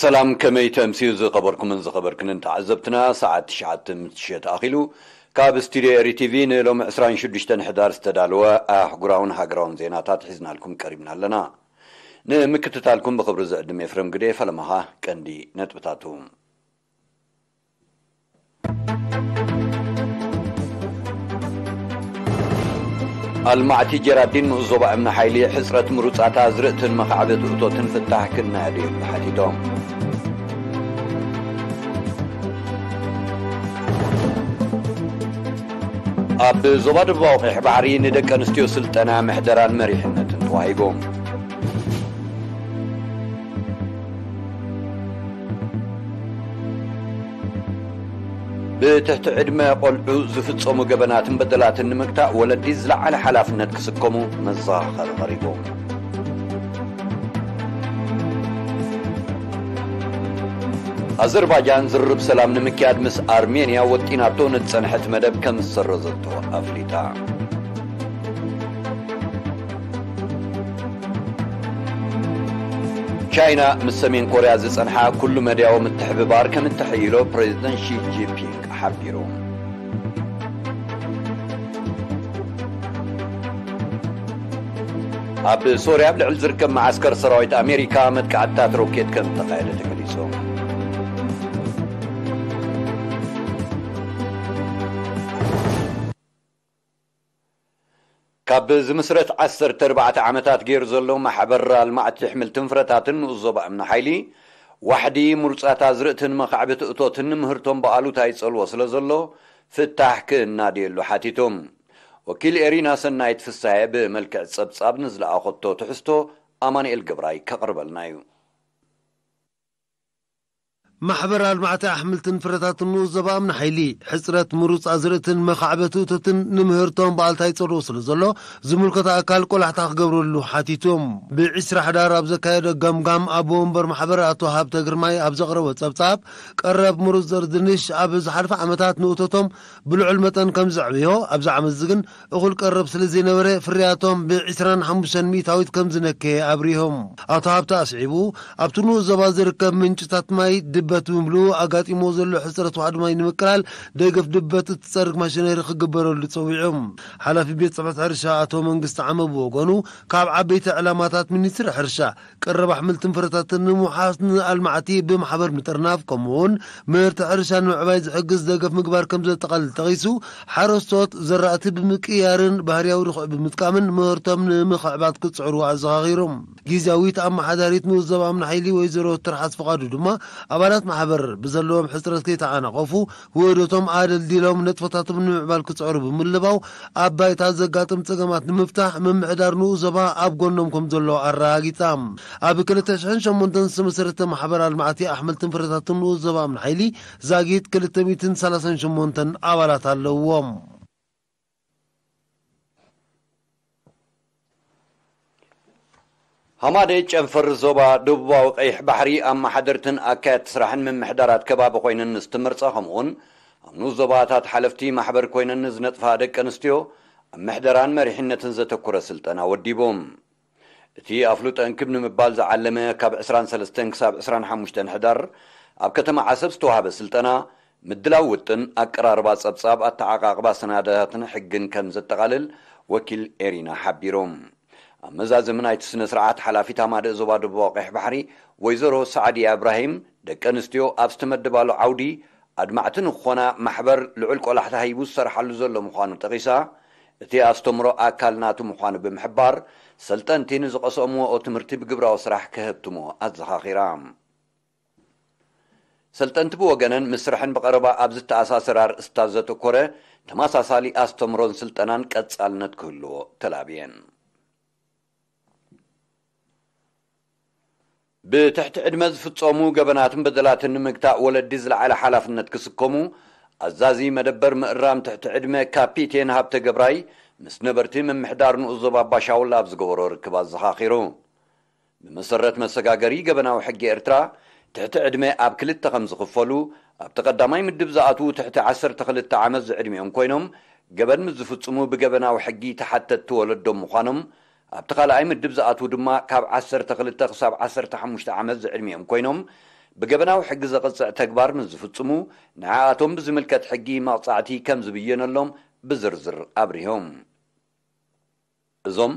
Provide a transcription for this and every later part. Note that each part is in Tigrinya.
ሰላም፣ ከመይ ተምስዩ ዝኸበርኩምን ዝኸበርክንን ተዓዘብትና? ሰዓት ትሽዓተ ምሽት ኣኺሉ። ካብ ስቱድዮ ኤሪ ቲቪ ንሎሚ ዕስራን ሽዱሽተን ሕዳር ዝተዳለወ ኣህጉራውን ሃገራውን ዜናታት ሒዝናልኩም ቀሪብና ኣለና። ንምክትታልኩም ብኽብሪ ዝዕድም ኤፍሬም ግደ። ፈለማኻ ቀንዲ ነጥብታቱ። ኣልማዕቲ ጀራዲን ንኡስ ዞባ እምኒ ሓይሊ ሕጽረት ምሩጻት ኣዝርእትን መኻዕበት እቶትን ፍታሕ ክናድየሉ ሓቲቶም። ኣብ ዞባ ደቡባዊ ቀይሕ ባሕሪ ንደቂ ኣንስትዮ ስልጠና፣ ምሕደራን መሪሕነትን ተዋሂቦም። ብትሕቲ ዕድመ ቆልዑ ዝፍጸሙ ገበናትን በደላትን ንምግታእ ወለዲ ዝለዓለ ሓላፍነት ክስከሙ መዘኻኸሪ ቀሪቡ። ኣዘርባጃን ዝርርብ ሰላም ንምክያድ ምስ ኣርሜንያ ወጢናቶ ንዝጸንሐት መደብ ከም ዝሰረዘቶ ኣፍሊጣ። ቻይና ምስ ሰሜን ኮርያ ዝጸንሓ ኩሉ መድያዊ ምትሕብባር ከም እተሐይሎ ፕሬዚደንት ሺ ጂንፒንግ ሓቢሩ። ኣብ ሶርያ ኣብ ልዕሊ ዝርከብ መዓስከር ሰራዊት ኣሜሪካ መጥቃዕትታት ሮኬት ከም እተኻየደ ተገሊጹ። ካብ ዝምስረት ዓሰርተ ኣርባዕተ ዓመታት ገይሩ ዘሎ ማሕበር ኣልማዕቲ ኣሕምልትን ፍረታትን ንኡስ ዞባ እምኒ ሓይሊ፣ ዋሕዲ ምሩጻት ኣዝርእትን መኻዕብቲ እቶትን ንምህርቶም ብኣሉታ ይጸልዎ ስለ ዘሎ፣ ፍታሕ ክናድየሉ ሓቲቱ። ወኪል ኤሪና ሰናይት ፍሳሐ ብመልክዕ ጸብጻብ ንዝለኣኸቶ ትሕዝቶ ኣማኑኤል ገብራይ ከቕርበልና እዩ። ማሕበር ኣልማዕቲ ኣሕምልትን ፍረታትን ንኡስ ዞባ እምኒ ሓይሊ፣ ሕጽረት ምሩጽ ኣዝርእትን መኻዕበቲ እቶትን ንምህርቶም ብኣሉታ ይጸልዎ ስለ ዘሎ፣ ዝምልከቶ ኣካል ቆላሕታ ክገብረሉ ሓቲቶም። ብዒስራ ሕዳር ኣብ ዘካየዶ ገምጋም፣ ኣቦ ወንበር ማሕበር ኣቶ ሃብተ ግርማይ ኣብ ዘቕረቦ ጸብጻብ፣ ቀረብ ምሩጽ ዘርኢ ድንሽ ኣብ ዝሓለፈ ዓመታት ንእቶቶም ብልዑል መጠን ከም ዘዕበዮ፣ ኣብዚ ዓመት እዚ ግን እኹል ቀረብ ስለ ዘይነበረ፣ ፍርያቶም ብ ዕስራን ሓሙሽተን ሚእታዊት ከም ዝነከየ ኣብሪሆም። ኣቶ ሃብተ ኣስዒቡ፣ ኣብቲ ንኡስ ዞባ ዝርከብ ምንጭታት ማይ ድበት ብምልኡ፣ ኣጋጢሞ ዘሎ ሕጽረት ዋሕዲ ማይ ንምቅላል፣ ደገፍ ድበት እትጸርግ ማሽነሪ ክግበረሉ ጸዊዑ። ሓላፊ ቤት ጽሕፈት ሕርሻ ኣቶ መንግስቲ ዓመ ብወገኑ፣ ካብ ዓበይቲ ዕላማታት ሚኒስትሪ ሕርሻ፣ ቀረብ ኣሕምልትን ፍረታትን ንምውሓስ ንኣልማዕቲ ብማሕበር ምጥርናፍ፣ ከምኡውን ምህርቲ ሕርሻ ንምዕባይ ዝሕግዝ ደገፍ ምግባር ከም ዘጠቓልል ጠቒሱ፣ ሓረስቶት ዘራእቲ ብምቅያርን ባህርያዊ ርኹዕ ብምጥቃምን ምህርቶም ንምኽዕባት ክጽዕሩ ኣዘኻኺሩ። ግዝያዊት ኣመሓዳሪት ንኡስ ዞባ እምኒ ሓይሊ ወይዘሮ ትርሓስ ፍቓዱ ድማ፣ ኣባላት ማሕበር ብዘለዎም ሕጽረት ከይተዓናቐፉ፣ ውህደቶም ኣደልዲሎም ነጥፈታቶም ንምዕባል ክጽዕሩ ብምልባው፣ ኣብ ባይታ ዘጋጥም ጸገማት ንምፍታሕ ምምሕዳር ንኡስ ዞባ ኣብ ጎኖም ከም ዘሎ ኣረጋጊጻ። ኣብ ክልተ ሽሕን ሸሞንተን ዝተመሰረተ ማሕበር ኣልማዕቲ ኣሕምልትን ፍረታትን ንኡስ ዞባ እምኒ ሓይሊ ዛጊት ክልተ ሚእትን ሰላሳን ሸሞንተን ኣባላት ኣለውዎ። ሃማደ ጨንፈር ዞባ ደቡባዊ ቀይሕ ባሕሪ ኣመሓደርትን ኣካየድቲ ስራሕን ምምሕዳራት ከባቢ ኮይነን ንዝትመርጻ፣ ከምኡውን ኣብ ንኡስ ዞባታት ሓለፍቲ ማሕበር ኮይነን ንዝነጥፋ ደቂ ኣንስትዮ ኣብ ምሕደራን መሪሕነትን ዘተኮረ ስልጠና ወዲቡ። እቲ ኣፍልጦ እንክብ ንምባል ዝዓለመ ካብ ዕስራን ሰለስተን ክሳብ ዕስራን ሓሙሽተን ሕዳር ኣብ ከተማ ዓሰብ ዝተዋህበ ስልጠና፣ ምድላው ውጥን፣ ኣቀራርባ ጸብጻብ፣ ኣተዓቓቕባ ሰነዳትን ሕግን ከም ዘጠቓልል ወኪል ኤሪና ሓቢሩ። ኣብ መዛዘሚ ናይቲ ስነ ስርዓት፣ ሓላፊት ኣማደእ ዞባ ደቡባዊ ቀይሕ ባሕሪ ወይዘሮ ሳዕድያ እብራሂም፣ ደቂ ኣንስትዮ ኣብ ዝተመደባሉ ዓውዲ ኣድማዕቲ ንክኾና ማሕበር ልዑል ቆላሕታ ሂቡ ዝሰርሓሉ ዘሎ ምዃኑ ጠቒሳ፣ እቲ ኣስተምሮ ኣካል ናቱ ምዃኑ ብምሕባር፣ ሰልጠንቲ ንዝቐሰምዎ ትምህርቲ ብግብራዊ ስራሕ ከህብትሞ ኣዘኻኺራ። ሰልጠንቲ ብወገነን ምስ ስራሕን ብቐረባ ኣብ ዝተኣሳሰር ኣርእስታት ዘተኮረ ተመሳሳሊ ኣስተምሮን ስልጠናን ቀጻልነት ክህልዎ ተላብየን። ብትሕቲ ዕድመ ዝፍጸሙ ገበናትን በደላትን ንምግታእ ወለዲ ዝለዓለ ሓላፍነት ክስከሙ ኣዛዚ መደበር ምእራም ትሕቲ ዕድመ ካፒቴን ሃብተ ገብራይ ምስ ነበርቲ ምምሕዳር ንኡስ ዞባ ኣባሻውላ ኣብ ዝገበሮ ርክብ ኣዘኻኺሩ። ብመሰረት መሰጋገሪ ገበናዊ ሕጊ ኤርትራ፣ ትሕቲ ዕድመ ኣብ ክልተ ከም ዝኽፈሉ፣ ኣብቲ ቀዳማይ ምድብ ዝኣትዉ ትሕቲ ዓሰርተ ክልተ ዓመት ዝዕድሚኦም ኮይኖም፣ ገበን ምስ ዝፍጽሙ ብገበናዊ ሕጊ ተሓተትቲ ወለዶም ምዃኖም፣ ኣብቲ ካልኣይ ምድብ ዝኣትዉ ድማ ካብ ዓሰርተ ክልተ ክሳብ ዓሰርተ ሓሙሽተ ዓመት ዝዕድሚኦም ኮይኖም፣ ብገበናዊ ሕጊ ዘቕጽዕ ተግባር ምስ ዝፍጽሙ፣ ንዓኣቶም ብዝምልከት ሕጊ መቕጻዕቲ ከም ዝብየነሎም ብዝርዝር ኣብሪሆም። እዞም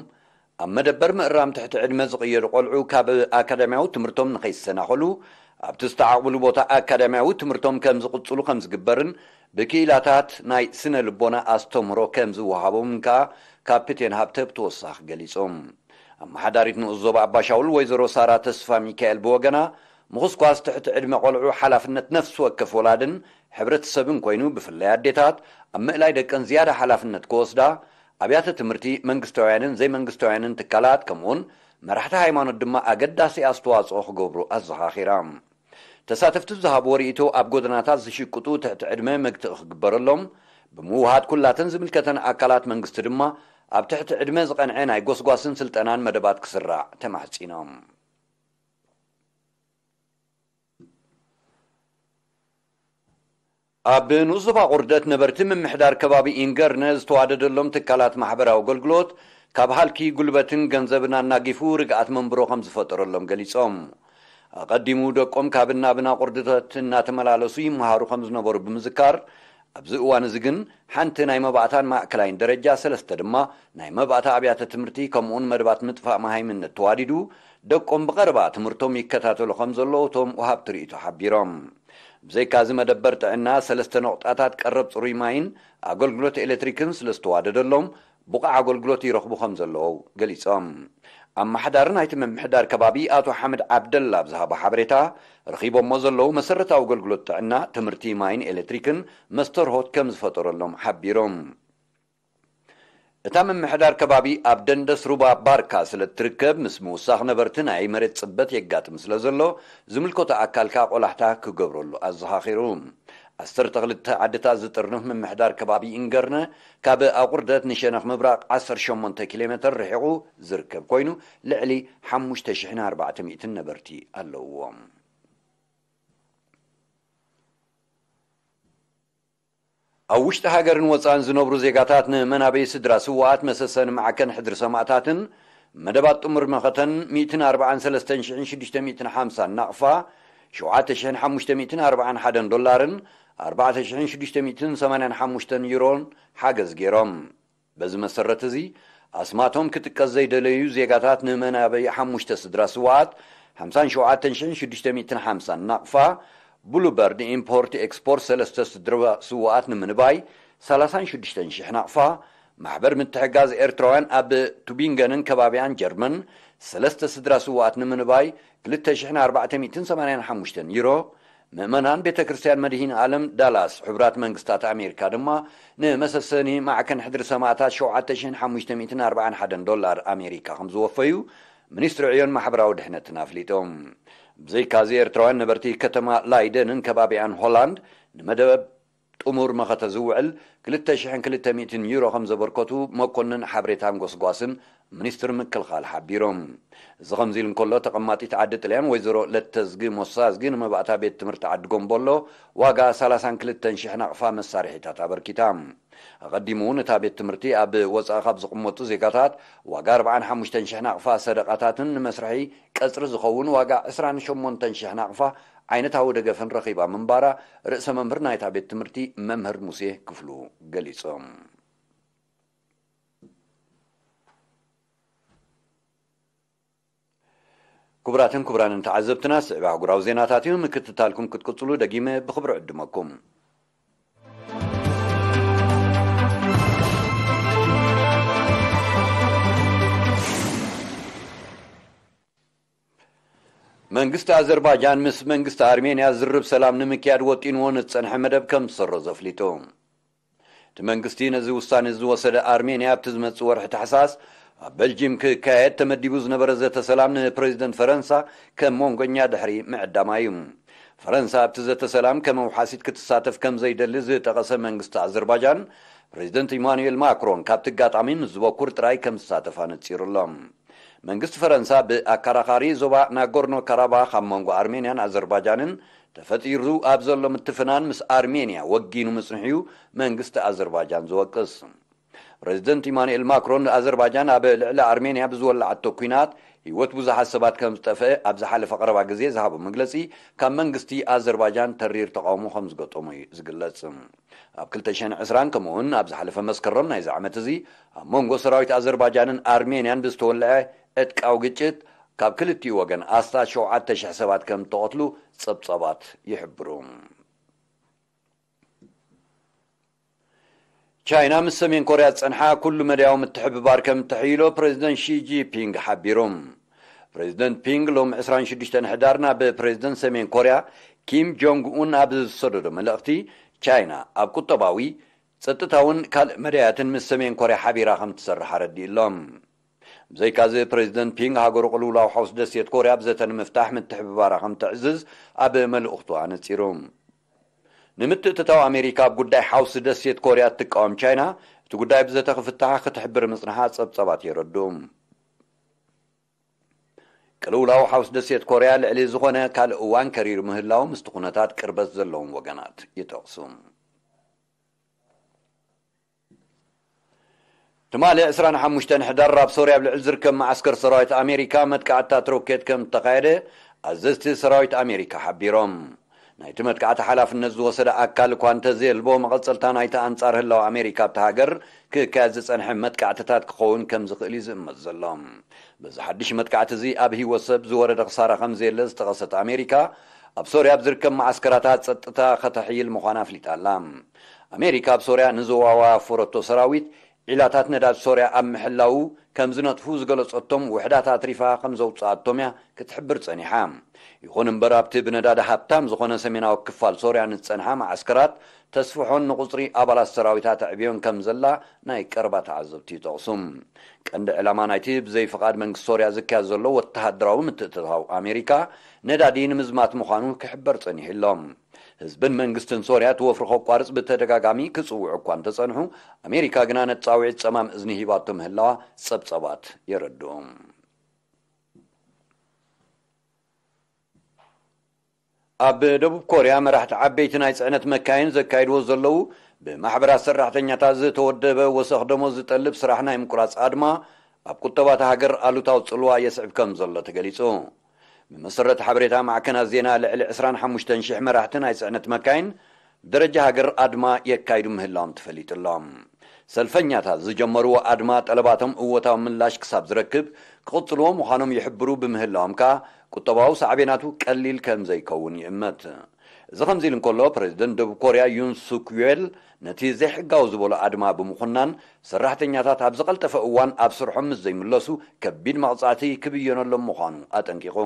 ኣብ መደበር ምእራም ትሕቲ ዕድመ ዝቕየዱ ቆልዑ ካብ ኣካዳሚያዊ ትምህርቶም ንኸይሰናኸሉ ኣብቲ ዝተዓቕብሉ ቦታ ኣካዳሚያዊ ትምህርቶም ከም ዝቕጽሉ ከም ዝግበርን ብክኢላታት ናይ ስነ ልቦና ኣስተምህሮ ከም ዝወሃቦምን ከኣ ካፕቴን ሃብተ ብተወሳኺ ገሊጾም። ኣመሓዳሪት ንኡስ ዞባ ኣባሻውል ወይዘሮ ሳራ ተስፋ ሚካኤል ብወገና፣ ምኹስኳስ ትሕቲ ዕድመ ቆልዑ ሓላፍነት ነፍሲ ወከፍ ወላድን ሕብረተሰብን ኮይኑ፣ ብፍላይ ኣዴታት ኣብ ምእላይ ደቀን ዝያዳ ሓላፍነት ክወስዳ፣ ኣብያተ ትምህርቲ መንግስታውያንን ዘይመንግስታውያንን ትካላት፣ ከምኡውን መራሕቲ ሃይማኖት ድማ ኣገዳሲ ኣስተዋጽኦ ክገብሩ ኣዘኻኺራ። ተሳተፍቲ ዝሃብዎ ርእይቶ፣ ኣብ ጎደናታት ዝሽቅጡ ትሕቲ ዕድመ መግትኢ ክግበረሎም፣ ብምውሃድ ኩላተን ዝምልከተን ኣካላት መንግስቲ ድማ ኣብ ትሕቲ ዕድመ ዝቐንዐ ናይ ጎስጓስን ስልጠናን መደባት ክስራዕ ተማሕጺኖም። ኣብ ንኡስ ዞባ ቁርደት ነበርቲ ምምሕዳር ከባቢ ኢንገርነ ዝተዋደደሎም ትካላት ማሕበራዊ ኣገልግሎት ካብ ሃልኪ ጉልበትን ገንዘብን ኣናጊፉ ርግኣት መንብሮ ከም ዝፈጠረሎም ገሊጾም። ኣቐዲሙ ደቆም ካብ እናብና ቁርደት እናተመላለሱ ይመሃሩ ከም ዝነበሩ ብምዝካር፣ ኣብዚ እዋን እዚ ግን ሓንቲ ናይ መባእታን ማእከላይን ደረጃ፣ ሰለስተ ድማ ናይ መባእታ ኣብያተ ትምህርቲ ከምኡውን መደባት ምጥፋእ መሃይምነት ተዋዲዱ፣ ደቆም ብቐረባ ትምህርቶም ይከታተሉ ከም ዘለዉ እቶም ወሃብቲ ርእይቶ ሓቢሮም። ብዘይካዚ መደበር ጥዕና ሰለስተ ነቑጣታት ቀረብ ጽሩይ ማይን ኣገልግሎት ኤሌክትሪክን ስለ ዝተዋደደሎም፣ ብቑዕ ኣገልግሎት ይረኽቡ ከም ዘለዉ ገሊጾም። ኣመሓዳሪ ናይቲ ምምሕዳር ከባቢ ኣቶ ሓምድ ዓብደላ ኣብ ዝሃቦ ሓበሬታ፣ ረኺቦሞ ዘለዉ መሰረታዊ ኣገልግሎት ጥዕና፣ ትምህርቲ፣ ማይን ኤሌክትሪክን መስተርሆት ከም ዝፈጠረሎም ሓቢሮም። እታ ምምሕዳር ከባቢ ኣብ ደንደስ ሩባ ባርካ ስለ እትርከብ፣ ምስ ምውሳኽ ነበርቲ ናይ መሬት ጽበት የጋጥም ስለ ዘሎ፣ ዝምልከቶ ኣካል ከኣ ቆላሕታ ክገብረሉ ኣዘኻኺሩ። ዓሰርተ ክልተ ዓድታት ዝጥርንፍ ምምሕዳር ከባቢ ኢንገርነ፣ ካብ ኣቑርደት ንሸነኽ ምብራቕ ዓሰርተ ሸሞንተ ኪሎ ሜተር ርሒቑ ዝርከብ ኮይኑ፣ ልዕሊ ሓሙሽተ ሽሕን ኣርባዕተ ሚእትን ነበርቲ ኣለውዎ። ኣብ ውሽጢ ሃገርን ወጻእን ዝነብሩ ዜጋታት ንመናበይ ስድራ ስውኣት፣ መሰሰኒ ማዕከን ሕድሪ ሰማእታትን መደባት ጥሙር መኸተን ሚእትን ኣርባዓን ሰለስተን ሽሕን ሽዱሽተ ሚእትን ሓምሳን ናቕፋ፣ ሸውዓተ ሽሕን ሓሙሽተ ሚእትን ኣርባዓን ሓደን ዶላርን ኣርባዕተ ሽሕን ሽዱሽተ ሚእትን ሰማንያን ሓሙሽተን ዩሮን ሓገዝ ገይሮም። በዚ መሰረት እዚ፣ ኣስማቶም ክጥቀስ ዘይደለዩ ዜጋታት ንመናበይ ሓሙሽተ ስድራ ስውኣት ሓምሳን ሸውዓተን ሽሕን ሽዱሽተ ሚእትን ሓምሳን ናቕፋ፣ ብሉበርድ ኢምፖርት ኤክስፖርት ሰለስተ ስድራ ስውኣት ንምንባይ ሰላሳን ሽዱሽተን ሽሕ ናቕፋ፣ ማሕበር ምትሕጋዝ ኤርትራውያን ኣብ ቱቢንገንን ከባቢያን ጀርመን ሰለስተ ስድራ ስውኣት ንምንባይ ክልተ ሽሕን ኣርባዕተ ሚእትን ሰማንያን ሓሙሽተን ዩሮ፣ ምእመናን ቤተ ክርስቲያን መድሂን ዓለም ዳላስ ሕቡራት መንግስታት ኣሜሪካ ድማ ንመሰሰኒ ማዕከን ሕድሪ ሰማእታት ሸውዓተ ሽሕን ሓሙሽተ ሚእትን ኣርባዓን ሓደን ዶላር ኣሜሪካ ከም ዝወፈዩ ሚኒስትሪ ዕዮን ማሕበራዊ ድሕነትን ኣፍሊጦም። ብዘይካዚ ኤርትራውያን ነበርቲ ከተማ ላይደንን ከባቢኣን ሆላንድ ንመደብ ጥሙር መኸተ ዝውዕል ክልተ ሽሕን ክልተ ሚእትን ዩሮ ከም ዘበርከቱ መኮንን ሓበሬታን ጎስጓስን ሚኒስትሪ ምክልኻል ሓቢሮም። እዚ ከምዚ ኢሉ እንከሎ፣ ተቐማጢት ዓዲ ጥልያን ወይዘሮ ለተዝጊ ሞሳዝጊ ንመባእታ ቤት ትምህርቲ ዓዲ ጎምቦሎ ዋጋ ሰላሳን ክልተን ሽሕ ናቕፋ መሳርሒታት ኣበርኪታ። ኣቐዲሙ እውን እታ ቤት ትምህርቲ ኣብ ወጻኢ ካብ ዝቕመጡ ዜጋታት ዋጋ ኣርባዓን ሓሙሽተን ሽሕ ናቕፋ ሰደቓታትን ንመስርሒ ቀጽሪ ዝኸውን ዋጋ ዕስራን ሸሞንተን ሽሕ ናቕፋ ዓይነታዊ ደገፍን ረኺባ ምንባራ ርእሰ መምህር ናይታ ቤት ትምህርቲ መምህር ሙሴ ክፍሉ ገሊጾም። ክቡራትን ክቡራንን ተዓዘብትና፣ ስዕብ ኣህጉራዊ ዜናታት እዩ። ምክትታልኩም ክትቅጽሉ ደጊመ ብኽብሪ ዕድመኩም። መንግስቲ ኣዘርባይጃን ምስ መንግስቲ ኣርሜንያ ዝርብ ሰላም ንምክያድ ወጢንዎ ንዝጸንሐ መደብ ከም ዝሰረዞ ኣፍሊጡ። እቲ መንግስቲ ነዚ ውሳነ ዝወሰደ፣ ኣርሜንያ ኣብቲ ዝመጽእ ወርሒ ታሕሳስ ኣብ በልጂም ክካየድ ተመዲቡ ዝነበረ ዘተ ሰላም ንፕሬዚደንት ፈረንሳ ከም መንጎኛ ድሕሪ ምዕዳማ እዩ። ፈረንሳ ኣብቲ ዘተ ሰላም ከም ኣውሓሲት ክትሳተፍ ከም ዘይደሊ ዝጠቐሰ መንግስቲ ኣዘርባይጃን፣ ፕሬዚደንት ኢማኑኤል ማክሮን ካብቲ ኣጋጣሚ ምስ ዝበኩር ጥራይ ከም ዝሳተፍ ኣነጺሩ ኣሎ። መንግስቲ ፈረንሳ ብኣከራኻሪ ዞባ ናጎርኖ ካራባኽ ኣብ መንጎ ኣርሜንያን ኣዘርባይጃንን ተፈጢሩ ኣብ ዘሎ ምትፍናን ምስ ኣርሜንያ ወጊኑ ምጽንሑ እዩ መንግስቲ ኣዘርባይጃን ዝወቅስ። ፕሬዚደንት ኢማኑኤል ማክሮን፣ ኣዘርባይጃን ኣብ ልዕሊ ኣርሜንያ ብዝወላዓቶ ኲናት ህይወት ብዙሓት ሰባት ከም ዝጠፍአ ኣብ ዝሓለፈ ቀረባ ግዜ ዝሃቦ መግለጺ፣ ካብ መንግስቲ ኣዘርባጃን ተሪር ተቓውሞ ከም ዝገጠሞ እዩ ዝግለጽ። ኣብ ክልተ ሽሕን ዕስራን ከምኡውን ኣብ ዝሓለፈ መስከረም ናይዚ ዓመት እዚ ኣብ መንጎ ሰራዊት ኣዘርባጃንን ኣርሜንያን ብዝተወልዐ ዕጥቃዊ ግጭት ካብ ክልቲኡ ወገን ኣስታት ሸውዓተ ሽሕ ሰባት ከም እተቐትሉ ጸብጻባት ይሕብሩ። ቻይና ምስ ሰሜን ኮርያ ዝጸንሓ ኩሉ መዳያዊ ምትሕብባር ከም እተሕይሎ ፕሬዚደንት ሺ ጂፒንግ ሓቢሩ። ፕሬዚደንት ፒንግ ሎም ዕስራን ሽዱሽተን ሕዳር ናብ ፕሬዚደንት ሰሜን ኮርያ ኪም ጆንግ ኡን ኣብ ዝሰደዶ መልእኽቲ፣ ቻይና ኣብ ቁጠባዊ፣ ጸጥታውን ካልእ መዳያትን ምስ ሰሜን ኮርያ ሓቢራ ከም ትሰርሕ ኣረዲእሎም። ብዘይካዚ ፕሬዚደንት ፒንግ ሃገሩ ቅልውላው ሓውስ ደሴት ኮርያ ብዘተ ንምፍታሕ ምትሕብባራ ከም ተዕዝዝ ኣብ መልእኽቱ ኣነጺሩ። ንምትእትታው ኣሜሪካ ኣብ ጉዳይ ሓውሲ ደሴት ኮርያ እትቃወም ቻይና፣ እቲ ጉዳይ ብዘተ ክፍታሕ ክትሕብር ምጽንሓ ጸብጻባት የረድኡ። ቅልውላው ሓውስ ደሴት ኮርያ ልዕሊ ዝኾነ ካልእ እዋን ከሪሩ ምህላው ምስቲ ኩነታት ቅርበት ዘለዎም ወገናት ይጠቕሱ። ትማሊ ዕስራን ሓሙሽተን ሕዳር ኣብ ሶርያ ኣብ ልዕሊ ዝርከብ መዓስከር ሰራዊት ኣሜሪካ መጥቃዕትታት ሮኬት ከም እተኻየደ ኣዘዝቲ ሰራዊት ኣሜሪካ ሓቢሮም። ናይቲ መጥቃዕቲ ሓላፍነት ዝወሰደ ኣካል እኳ እንተዘየልቦ፣ መቐጸልታ ናይቲ ኣንጻር ህላው ኣሜሪካ ኣብታ ሃገር ክካየድ ዝጸንሐ መጥቃዕትታት ክኸውን ከም ዝኽእል እዩ ዝእመት ዘሎ። በዚ ሓድሽ መጥቃዕቲ እዚ ኣብ ህይወት ሰብ ዝወረደ ክሳራ ከም ዘየለ ዝጠቐሰት ኣሜሪካ፣ ኣብ ሶርያ ኣብ ዝርከብ መዓስከራታ ጸጥታ ከተሕይል ምዃና ኣፍሊጣ ኣላ። ኣሜሪካ ኣብ ሶርያ ንዞባዊ ኣፈረቶ ሰራዊት ዒላታት ነዳድ ሶርያ ኣብ ምሕላዉ ከም ዝነጥፉ ዝገለጸቶም ውሕዳት ኣትሪፋ ከም ዘውጽኣቶም እያ ክትሕብር ጸኒሓ። ይኹን እምበር፣ ኣብቲ ብነዳዲ ሃብታም ዝኾነ ሰሜናዊ ክፋል ሶርያ ንዝጸንሓ መዓስከራት ተስፍሖን ንቁጽሪ ኣባላት ሰራዊታ ተዕብዮን ከም ዘላ ናይ ቀረባ ተዓዘብቲ ይጠቕሱ። ቀንዲ ዕላማ ናይቲ ብዘይ ፍቓድ መንግስቲ ሶርያ ዝካየድ ዘሎ ወተሃደራዊ ምትእትታው ኣሜሪካ ነዳዲ ንምዝማት ምዃኑ ክሕበር ጸኒሑ ኣሎ። ህዝብን መንግስትን ሶርያ እቲ ወፍሪ ከቋርጽ ብተደጋጋሚ ክጽውዑ እኳ እንተጸንሑ፣ ኣሜሪካ ግና ነጻውዒት ጸማም እዝኒ ሂባቶ ምህላዋ ጸብጻባት የረድኡ። ኣብ ደቡብ ኮርያ፣ መራሕቲ ዓበይቲ ናይ ጽዕነት መካይን ዘካይድዎ ዘለዉ ብማሕበራት ሰራሕተኛታት ዝተወደበ ወሰኽ ደሞዝ ዝጠልብ ስራሕ ናይ ምቁራጽ ኣድማ፣ ኣብ ቁጠባ እታ ሃገር ኣሉታዊ ጽልዋ የስዕብ ከም ዘሎ ተገሊጹ። ብመሰረት ሓበሬታ ማዕከናት ዜና፣ ልዕሊ ዕስራን ሓሙሽተን ሽሕ መራሕቲ ናይ ጽዕነት መካይን ብደረጃ ሃገር ኣድማ የካይዱ ምህላዎም ተፈሊጡ ኣሎ። ሰልፈኛታት ዝጀመርዎ ኣድማ፣ ጠለባቶም እወታዊ ምላሽ ክሳብ ዝረክብ ክቕጽልዎ ምዃኖም ይሕብሩ ብምህላዎም ከኣ፣ ቁጠባዊ ሳዕቤናቱ ቀሊል ከም ዘይከውን ይእመት። እዚ ከምዚ ኢሉ እንከሎ፣ ፕሬዚደንት ደቡብ ኮርያ ዩን ሱክ ዮል ነቲ ዘይሕጋዊ ዝበሎ ኣድማ ብምኹናን፣ ሰራሕተኛታት ኣብ ዝቐልጠፈ እዋን ኣብ ስርሖም ምስ ዘይምለሱ ከቢድ መቕጻዕቲ ክብየነሎም ምዃኑ ኣጠንቂቑ።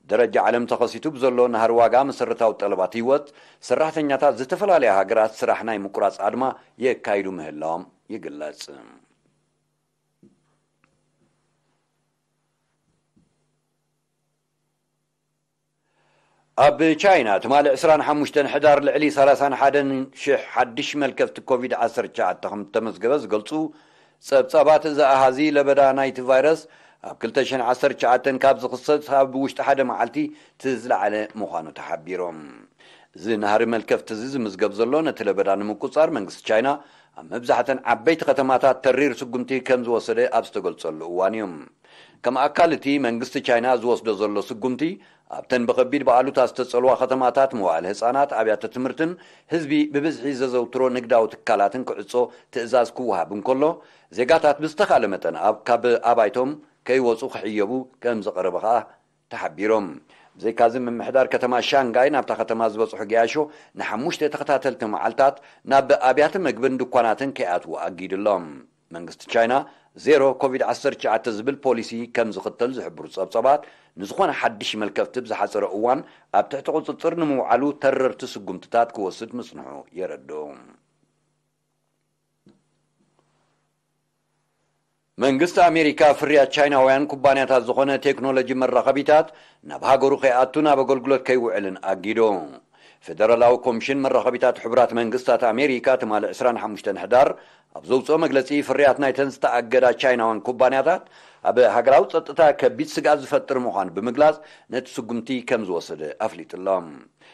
ደረጃ ዓለም ተኸሲቱ ብዘሎ ናህሪ ዋጋ መሰረታዊ ጠለባት ህይወት፣ ሰራሕተኛታት ዝተፈላለያ ሃገራት ስራሕ ናይ ምቁራጽ ኣድማ የካይዱ ምህላዎም ይግለጽ። ኣብ ቻይና ትማሊ ዕስራን ሓሙሽተን ሕዳር ልዕሊ ሰላሳን ሓደን ሽሕ ሓድሽ መልከፍቲ ኮቪድ ዓሰርተ ትሽዓተ ከም እተመዝገበ ዝገልጹ ጸብጻባት፣ እዚ ኣሃዚ ለበዳ ናይቲ ቫይረስ ኣብ ክልተ ሽሕን ዓሰርተ ትሽዓተን ካብ ዝኽሰት ኣብ ውሽጢ ሓደ መዓልቲ እቲ ዝለዓለ ምዃኑ ተሓቢሮም። እዚ ናህሪ መልከፍቲ እዚ ዝምዝገብ ዘሎ፣ ነቲ ለበዳ ንምቁጻር መንግስቲ ቻይና ኣብ መብዛሕተን ዓበይቲ ከተማታት ተሪር ስጉምቲ ከም ዝወሰደ ኣብ ዝተገልጸሉ እዋን እዩ። ከም ኣካል እቲ መንግስቲ ቻይና ዝወስዶ ዘሎ ስጉምቲ፣ ኣብተን ብኸቢድ ብኣሉታ ዝተጸልዋ ከተማታት መዋእለ ህጻናት፣ ኣብያተ ትምህርትን ህዝቢ ብብዝሒ ዘዘውትሮ ንግዳዊ ትካላትን ክዕጾ ትእዛዝ ክወሃብ እንከሎ፣ ዜጋታት ብዝተኻለ መጠን ኣብ፣ ካብ ኣባይቶም ከይወጹ ክሕየቡ ከም ዝቐረበ ከኣ ተሓቢሮም። ብዘይካዚ፣ ምምሕዳር ከተማ ሻንጋይ ናብታ ከተማ ዝበጽሑ ገያሾ ንሓሙሽተ ተኸታተልቲ መዓልታት ናብ ኣብያተ መግብን ድኳናትን ከይኣትዉ ኣጊዱ ኣሎ። መንግስቲ ቻይና ዜሮ ኮቪድ ዓሰርተ ትሽዓተ ዝብል ፖሊሲ ከም ዝኽተል ዝሕብሩ ጸብጻባት፣ ንዝኾነ ሓድሽ መልከፍቲ ብዝሓጸረ እዋን ኣብ ትሕቲ ቁጽጽር ንምውዓሉ ተረርቲ ስጉምትታት ክወስድ ምጽንሑ የረድኡ። መንግስቲ ኣሜሪካ፣ ፍርያት ቻይናውያን ኩባንያታት ዝኾነ ቴክኖሎጂ መራኸቢታት ናብ ሃገሩ ከይኣቱን ኣብ ኣገልግሎት ከይውዕልን ኣጊዱ። ፌደራላዊ ኮሚሽን መራኸቢታት ሕቡራት መንግስታት ኣሜሪካ ትማሊ ዕስራን ሓሙሽተን ሕዳር ኣብ ዘውፅኦ መግለፂ፣ ፍርያት ናይተን ዝተኣገዳ ቻይናውያን ኩባንያታት ኣብ ሃገራዊ ጸጥታ ከቢድ ስግኣት ዝፈጥር ምዃኑ ብምግላጽ፣ ነቲ ስጉምቲ ከም ዝወሰደ ኣፍሊጡ ኣሎ።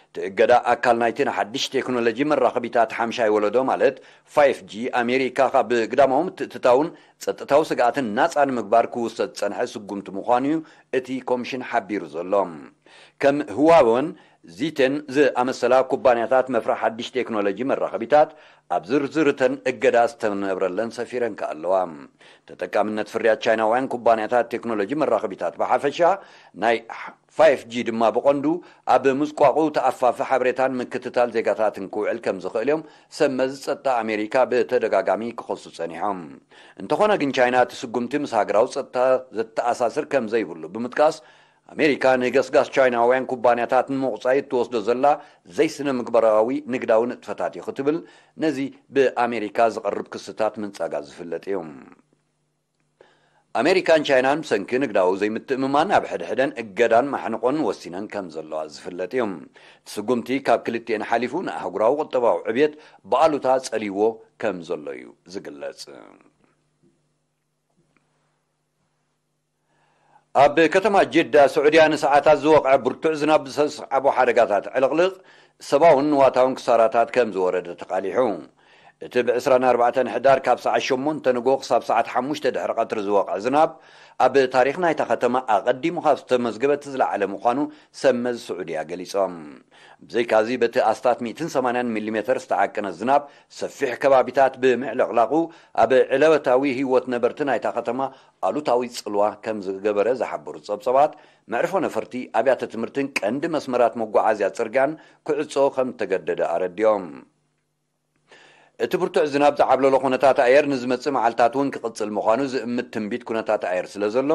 እቲ እገዳ ኣካል ናይቲ ንሓድሽ ቴክኖሎጂ መራኸቢታት ሓምሻይ ወለዶ፣ ማለት ፋይፍ ጂ፣ ኣሜሪካ ካብ ግዳማዊ ምትእትታውን ጸጥታዊ ስግኣትን ናጻ ንምግባር ክውሰድ ዝጸንሐ ስጉምቲ ምዃኑ እዩ እቲ ኮሚሽን ሓቢሩ ዘሎ። ከም ህዋወን ዚቴን ዝኣመሰላ ኩባንያታት መፍረ ሓድሽ ቴክኖሎጂ መራኸቢታት ኣብ ዝርዝር እተን እገዳ ዝተነብረለን ሰፊረን ከኣ ኣለዋ። ተጠቃምነት ፍርያት ቻይናውያን ኩባንያታት ቴክኖሎጂ መራኸቢታት ብሓፈሻ፣ ናይ ፋይፍ ጂ ድማ ብቐንዱ፣ ኣብ ምዝቋቑ ተኣፋፊ ሓበሬታን ምክትታል ዜጋታትን ክውዕል ከም ዝኽእል እዮም ሰመዚ ጸጥታ ኣሜሪካ ብተደጋጋሚ ክኸሱ ጸኒሖም። እንተኾነ ግን፣ ቻይና እቲ ስጉምቲ ምስ ሃገራዊ ጸጥታ ዘተኣሳስር ከም ዘይብሉ ብምጥቃስ፣ ኣሜሪካ ንገስጋስ ቻይናውያን ኩባንያታት ንምቑጻይ እትወስዶ ዘላ ዘይስነ ምግባራዊ ንግዳዊ ንጥፈታት እዩ ክትብል፣ ነዚ ብኣሜሪካ ዝቐርብ ክስታት ምንጻጋ ዝፍለጥ እዩ። ኣሜሪካን ቻይናን ብሰንኪ ንግዳዊ ዘይምትእምማን ኣብ ሕድሕደን እገዳን ማሕንቆን ወሲነን ከም ዘለዋ ዝፍለጥ እዩ። እቲ ስጉምቲ ካብ ክልቲኤን ሓሊፉ ንኣህጉራዊ ቁጠባዊ ዕብየት ብኣሉታ ጸልይዎ ከም ዘሎ እዩ ዝግለጽ። ኣብ ከተማ ጅዳ ስዑድያ ንሰዓታት ዝወቕዐ ብርቱዕ ዝናብ ብዘስዓቦ ሓደጋታት ዕልቕልቕ ሰብኣውን ንዋታውን ክሳራታት ከም ዝወረደ ተቓሊሑ። እቲ ብ24 ሕዳር ካብ ሰዓት ሸሞንተ ንጎ ክሳብ ሰዓት ሓሙሽተ ድሕሪ ቀትሪ ዝወቕዐ ዝናብ፣ ኣብ ታሪኽ ናይታ ከተማ ኣቐዲሙ ካብ ዝተመዝገበ እቲ ዝለዓለ ምዃኑ ሰብ መዚ ስዑድያ ገሊጾም። ብዘይካዚ፣ በቲ ኣስታት ሚእትን ሰማንያን ሚሊሜተር ዝተዓቀነ ዝናብ ሰፊሕ ከባቢታት ብምዕልቕላቑ፣ ኣብ ዕለታዊ ህይወት ነበርቲ ናይታ ከተማ ኣሉታዊ ጽልዋ ከም ዝገበረ ዝሓበሩ ጸብጸባት፣ መዕርፎ ነፈርቲ፣ ኣብያተ ትምህርትን ቀንዲ መስመራት መጓዓዝያ ጽርግያን ክዕጾ ከም ዝተገደደ ኣረዲኦም። እቲ ብርቱዕ ዝናብ ዝዓብለሎ ኩነታት ኣየር ንዝመጽእ መዓልታት እውን ክቕጽል ምዃኑ ዝእምት ትንቢት ኩነታት ኣየር ስለ ዘሎ፣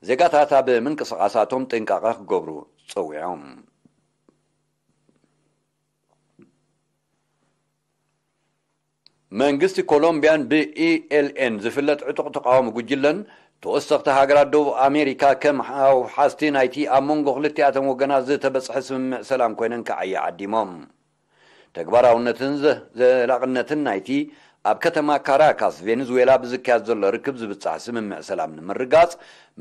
ዜጋታት ኣብ ምንቅስቓሳቶም ጥንቃቐ ክገብሩ ጸዊዖም። መንግስቲ ኮሎምቢያን ብኢ ኤል ኤን ዝፍለጥ ዕጡቕ ተቃዋሚ ጉጅለን ተወሰኽቲ ሃገራት ደቡብ ኣሜሪካ ከም ኣውሓስቲ ናይቲ ኣብ መንጎ ክልቲኣተን ወገናት ዝተበጽሐ ስምምዕ ሰላም ኮይነን ክዓያ ዓዲሞም። ተግባራውነትን ዘ-፣ ዘላቕነትን ናይቲ ኣብ ከተማ ካራካስ ቬኔዙዌላ ብዝካየድ ዘሎ ርክብ ዝብጻሕ ስምምዕ ሰላም ንምርጋጽ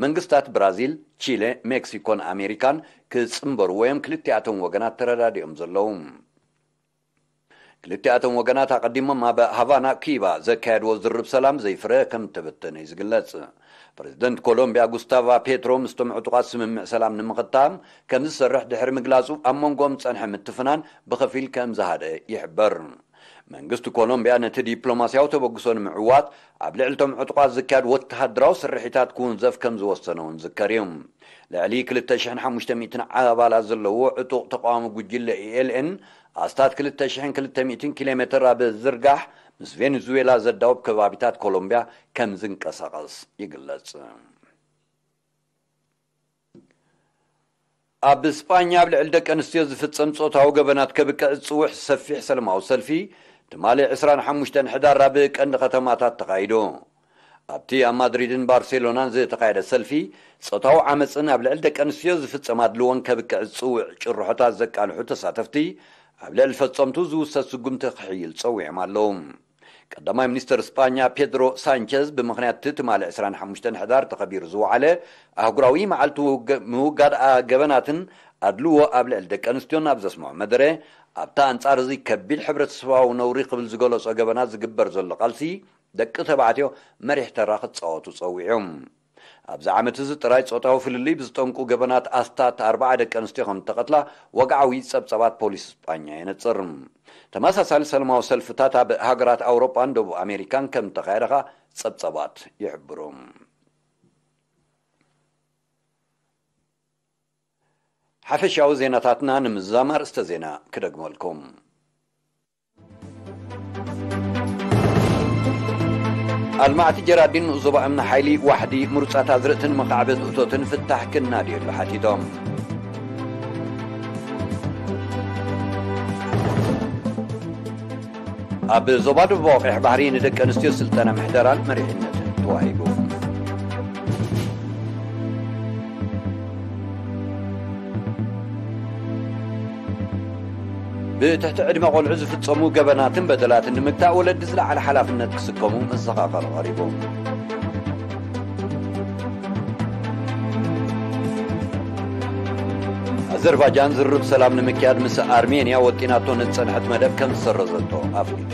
መንግስታት ብራዚል፣ ቺለ፣ ሜክሲኮን ኣሜሪካን ክጽንበርዎ እዮም ክልቲኣቶም ወገናት ተረዳዲኦም ዘለዉ። ክልቲኣቶም ወገናት ኣቐዲሞም ኣብ ሃቫና ኪባ ዘካየድዎ ዝርብ ሰላም ዘይፍረ ከም እተበተነ እዩ ዝግለጽ። ፕረዚደንት ኮሎምቢያ ጉስታቫ ፔትሮ ምስቶም ዕጡቓት ስምምዕ ሰላም ንምኽታም ከም ዝሰርሕ ድሕሪ ምግላጹ፣ ኣብ መንጎኦም ዝጸንሐ ምትፍናን ብኸፊል ከም ዝሃደ ይሕበር። መንግስቲ ኮሎምቢያ ነቲ ዲፕሎማስያዊ ተበግሶ ንምዕዋት ኣብ ልዕሊ እቶም ዕጡቓት ዝካየድ ወተሃደራዊ ስርሒታት ክውንዘፍ ከም ዝወሰነ እውን ዝከር እዩ። ልዕሊ ክልተ ሽሕን ሓሙሽተ ሚእትን ኣባላት ዘለዎ ዕጡቕ ተቃዋሚ ጉጅለ ኢ ኤል ኤን ኣስታት ክልተ ሽሕን ክልተ ሚእትን ኪሎ ሜትር ኣብ ዝርጋሕ ምስ ቬኔዙዌላ ዘዳውብ ከባቢታት ኮሎምቢያ ከም ዝንቀሳቐስ ይግለጽ። ኣብ ስጳኛ ኣብ ልዕሊ ደቂ ኣንስትዮ ዝፍጸም ጾታዊ ገበናት ከብቅዕ ዝጽውዕ ሰፊሕ ሰላማዊ ሰልፊ ትማሊ ዕስራን ሓሙሽተን ሕዳር ኣብ ቀንዲ ከተማታት ተኻይዱ። ኣብቲ ኣብ ማድሪድን ባርሴሎናን ዝተኻየደ ሰልፊ፣ ጾታዊ ዓመጽን ኣብ ልዕሊ ደቂ ኣንስትዮ ዝፍጸም ኣድልዎን ከብቅዕ ዝጽውዕ ጭርሖታት ዘቃልሑ ተሳተፍቲ፣ ኣብ ልዕሊ ፈጸምቱ ዝውሰድ ስጉምቲ ክሕይል ጸዊዖም ኣለዉ። ቀዳማይ ሚኒስተር ስጳኛ ፔድሮ ሳንቸዝ፣ ብምኽንያት እቲ ትማሊ ዕስራን ሓሙሽተን ሕዳር ተኸቢሩ ዝወዓለ ኣህጉራዊ መዓልቲ ውግ-፣ ምውጋድ ኣ-፣ ገበናትን ኣድልዎ ኣብ ልዕሊ ደቂ ኣንስትዮን ኣብ ዘስምዖ መደረ፣ ኣብታ ኣንጻር እዚ ከቢድ ሕብረተሰባዊ ነውሪ ክብል ዝገለጾ ገበናት ዝግበር ዘሎ ቃልሲ፣ ደቂ ተባዕትዮ መሪሕ ተራ ክጻወቱ ጸዊዑ። ኣብዚ ዓመት እዚ ጥራይ ጾታዊ ፍልልይ ብዝጠንቁ ገበናት ኣስታት ኣርባዓ ደቂ ኣንስትዮ ከም እተቐትላ ወግዓዊ ጸብጻባት ፖሊስ ስጳኛ የነጽር። ተመሳሳሊ ሰላማዊ ሰልፍታት ኣብ ሃገራት ኣውሮጳን ደቡብ ኣሜሪካን ከም እተኻየደ ኸኣ ጸብጻባት ይሕብሩ። ሓፈሻዊ ዜናታትና ንምዝዛም ኣርእስተ ዜና ክደግመልኩም። ኣልማዕቲ ጀራዲን ንኡስ ዞባ እምኒ ሓይሊ ዋሕዲ ምሩጻት ኣዝርእትን መኻዕበት እቶትን ፍታሕ ክናድየሉ ሓቲቶም። ኣብ ዞባ ደቡባዊ ቀይሕ ባሕሪ ንደቂ ኣንስትዮ ስልጠና ምሕደራን መሪሕነትን ተዋሂቡ። ብትሕቲ ዕድመ ቆልዑ ዝፍጸሙ ገበናትን በደላትን ንምግታእ ወለዲ ዝለዓለ ሓላፍነት ክስከሙ መዘኻኸሪ ቀሪቡ። ኣዘርባጃን ዝርብ ሰላም ንምክያድ ምስ ኣርሜንያ ወጢናቶ ንዝጸንሐት መደብ ከም ዝሰረዘቶ ኣፍሊጣ።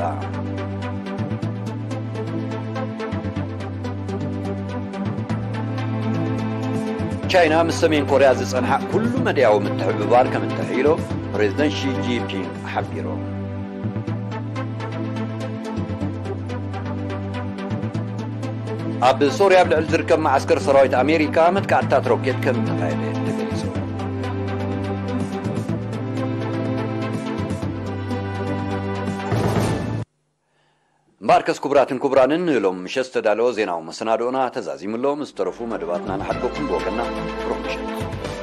ቻይና ምስ ሰሜን ኮርያ ዝጸንሓ ኩሉ መደያዊ ምትሕብባር ከም እትሕይሎ ፕሬዝደንት ሺ ጂንፒንግ ሓቢሮም። ኣብ ሶርያ ኣብ ልዕሊ ዝርከብ መዓስከር ሰራዊት ኣሜሪካ መጥቃዕትታት ሮኬት ከም እተኻየደ ተገሊጹ። እምበኣርከስ ክቡራትን ክቡራንን ንሎም ምሸት ዝተዳለወ ዜናዊ መሰናድኦና ተዛዚሙ ኣሎ። ምስ ተረፉ መደባትና ንሓድገኩም ብወገንና ሩኽ ምሸት።